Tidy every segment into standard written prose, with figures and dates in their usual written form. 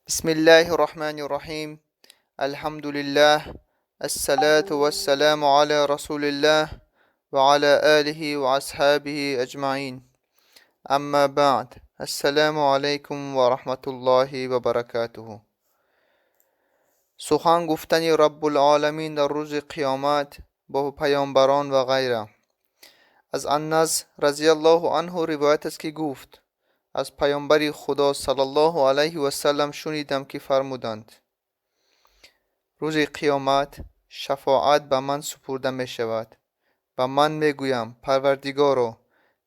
Бисмиллаҳи рраҳмани рраҳим. Алҳамдулиллаҳ. Ассалату вассаламу ала расулиллаҳ ва ала олиҳи ва асҳобиҳи аҷмаин. Амма баъд. Ассалому алайкум ва раҳматуллоҳи ва баракатуҳу. Сухан гуфтани Раббулоламин дар рӯзи қиёмат бо паёмбарон ва ғайра. Аз Анас разияллоҳу анҳу ривоят аст, ки гуфт: аз паёмбари Худо саллаллоҳу алайҳи васаллам шунидам, ки фармуданд: рӯзи қиёмат шафоат ба ман супурда мешавад ва ман мегӯям: Парвардигоро,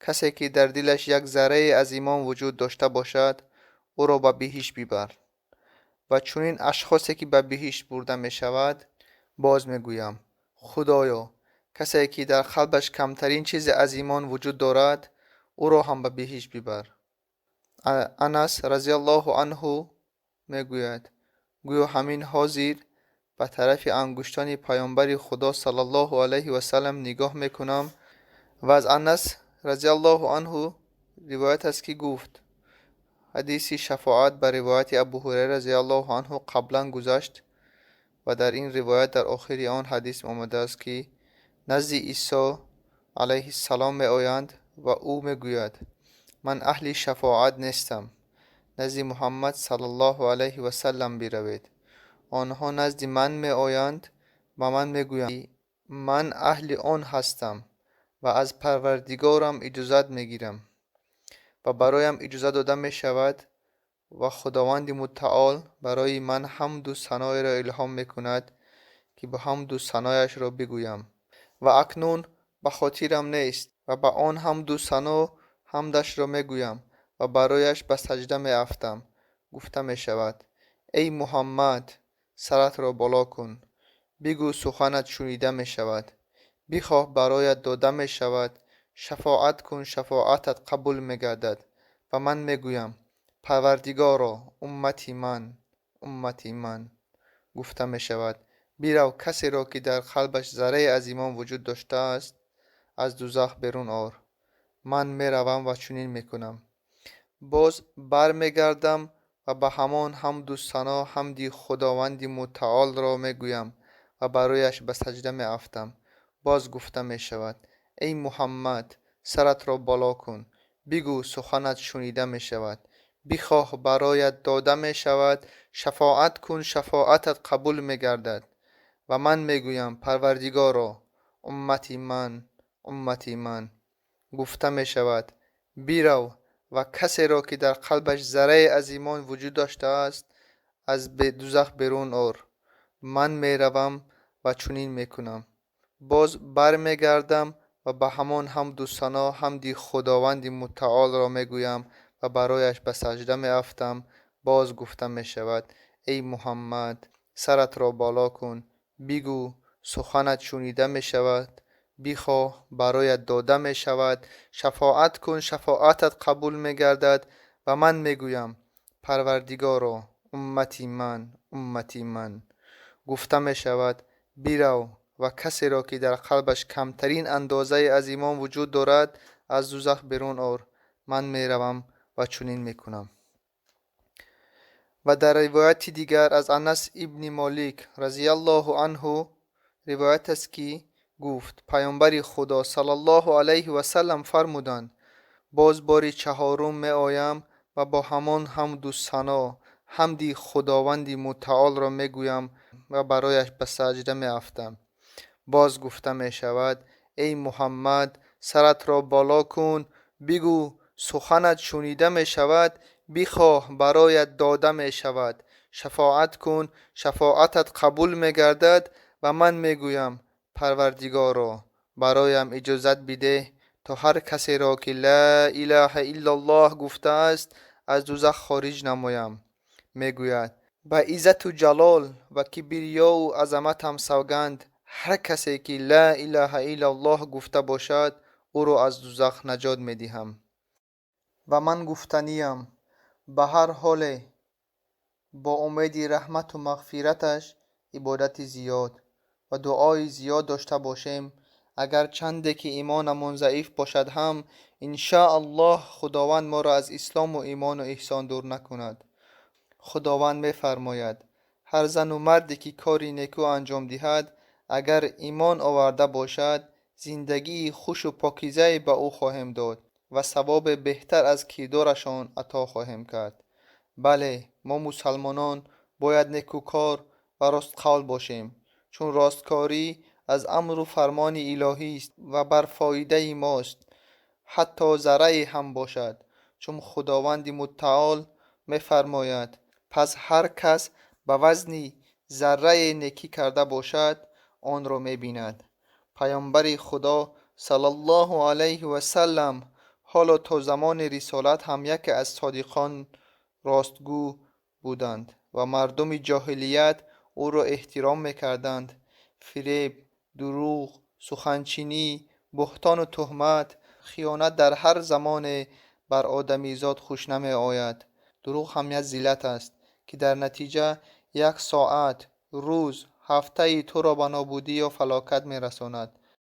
касе ки дар дилаш як заррае аз имон вуҷуд дошта бошад, ӯро ба биҳишт бибар. Ва чунин ашхосе ки ба биҳишт бурда мешавад. Боз мегӯям: Худоё, касе ки дар қалбаш камтарин чизе аз имон вуҷуд дорад, ӯро ҳам ба биҳишт бибар. Анас разияллоҳу анҳу мегӯяд: гӯё ҳамин ҳозир ба тарафи ангуштони паёмбари Худо саллаллоҳу алайҳи васаллам нигоҳ мекунам. Ва аз Анас разияллоҳу анҳу ривоят аст, ки гуфт: ҳадиси шафоат ба ривояти Абу Ҳурайра разияллоҳу анҳу қаблан гузашт ва дар ин ривоят дар охири он ҳадис омадааст, ки назди Исо алайҳиссалом меоянд ва ӯ мегӯяд: ман аҳли шафоат нестам, назди Муҳаммад саллаллоҳу алайҳи васаллам биравед. Онҳо назди ман меоянд ва ман мегӯям: ман аҳли он ҳастам ва аз Парвардигорам иҷозат мегирам ва бароям иҷозат дода мешавад ва Худованди Мутаол барои ман ҳамду саноеро илҳом мекунад, ки ба ҳамду санояшро бигӯям ва акнун ба хотирам нест ва ба он ҳамду сано ҳамдашро мегӯям ва барояш ба саҷда меафтам. Гуфта мешавад: эй Муҳаммад, саратро боло кун, бигӯ, суханат шунида мешавад, бихоҳ, бароят дода мешавад, шафоат кун, шафоатат қабул мегардад. Ва ман мегӯям: Парвардигоро, уммати ман, уммати ман. Гуфта мешавад: бирав, касеро ки дар қалбаш заррае аз имон вуҷуд доштааст, аз дузах берун ор. Ман меравам ва чунин мекунам. Боз бармегардам ва ба ҳамон ҳамду сано ҳамди Худованди Мутаолро мегӯям ва барояш ба саҷда меафтам. Боз гуфта мешавад: эй Муҳаммад, саратро боло кун, бигӯ, суханат шунида мешавад, бихоҳ, бароят дода мешавад, шафоат кун, шафоатат қабул мегардад. Ва ман мегӯям: Парвардигоро, уммати ман, уммати ман. Гуфта мешавад: бирав ва касеро ки дар қалбаш заррае аз имон вуҷуд доштааст, аз дузах берун ор. Ман меравам ва чунин мекунам. Боз бармегардам ва ба ҳамон ҳамду сано ҳамди Худованди Мутаолро мегӯям ва барояш ба саҷда меафтам. Боз гуфта мешавад: эй Муҳаммад, саратро боло кун, бигӯ, суханат шунида мешавад, бихоҳ, бароят дода мешавад, шафоат кун, шафоатат қабул мегардад. Ва ман мегӯям: Парвардигоро, уммати ман, уммати ман. Гуфта мешавад: бирав ва касеро ки дар қалбаш камтарин андозае аз имон вуҷуд дорад, аз дузах берун ор. Ман меравам ва чунин мекунам. Ва дар ривояти дигар аз Анас ибни Молик разияллоҳу анҳу ривоят аст, ки гуфт: паёмбари Худо саллаллоҳу алайҳи васаллам фармуданд: боз бори чаҳорум меоям ва бо ҳамон ҳамду сано ҳамди Худованди Мутаолро мегӯям ва барояш ба саҷда меафтам. Боз гуфта мешавад: эй Муҳаммад, саратро боло кун, бигӯ, суханат шунида мешавад, бихоҳ, бароят дода мешавад, шафоат кун, шафоатат қабул мегардад. Ва ман мегӯям: Парвардигоро, бароям иҷозат бидеҳ то ҳар касеро ки ла илаҳа иллаллоҳ гуфтааст, аз дузах хориҷ намоям. Мегӯяд: ба иззату ҷалол ва кибриёу азаматам савганд, ҳар касе ки ла илаҳа иллаллоҳ гуфта бошад, ӯро аз дузах наҷот медиҳам. Ва ман гуфтаниям: ба ҳар ҳоле бо умеди раҳмату мағфираташ ибодати зиёд ва дуои зиёд дошта бошем. Агар чанде ки имонамон заиф бошад ҳам, иншааллоҳ, Худованд моро аз ислому имону эҳсон дур накунад. Худованд мефармояд: ҳар зану марде ки кори некӯ анҷом диҳад, агар имон оварда бошад, зиндагии хушу покизае ба ӯ хоҳем дод ва савоби беҳтар аз кирдорашон ато хоҳем кард. Бале, мо мусалмонон бояд некӯкор ва ростқавл бошем, чун росткорӣ аз амру фармони илоҳист ва бар фоидаи мост, ҳатто заррае ҳам бошад. Чун Худованди муттаол мефармояд: пас ҳар кас ба вазни заррае некӣ карда бошад, онро мебинад. Паёмбари Худо саллаллоҳу алайҳи васаллам ҳоло то замони рисолат ҳам яке аз содиқон ростгӯ буданд ва мардуми ҷоҳилият ӯро эҳтиром мекарданд. Фиреб, дурӯғ, суханчинӣ, буҳтону туҳмат, хиёнат дар ҳар замоне бар одамизод хуш намеояд. Дурӯғ ҳам як зиллат аст, ки дар натиҷа як соат, рӯз, ҳафтаи туро ба нобудӣ ё фалокат мерасонад.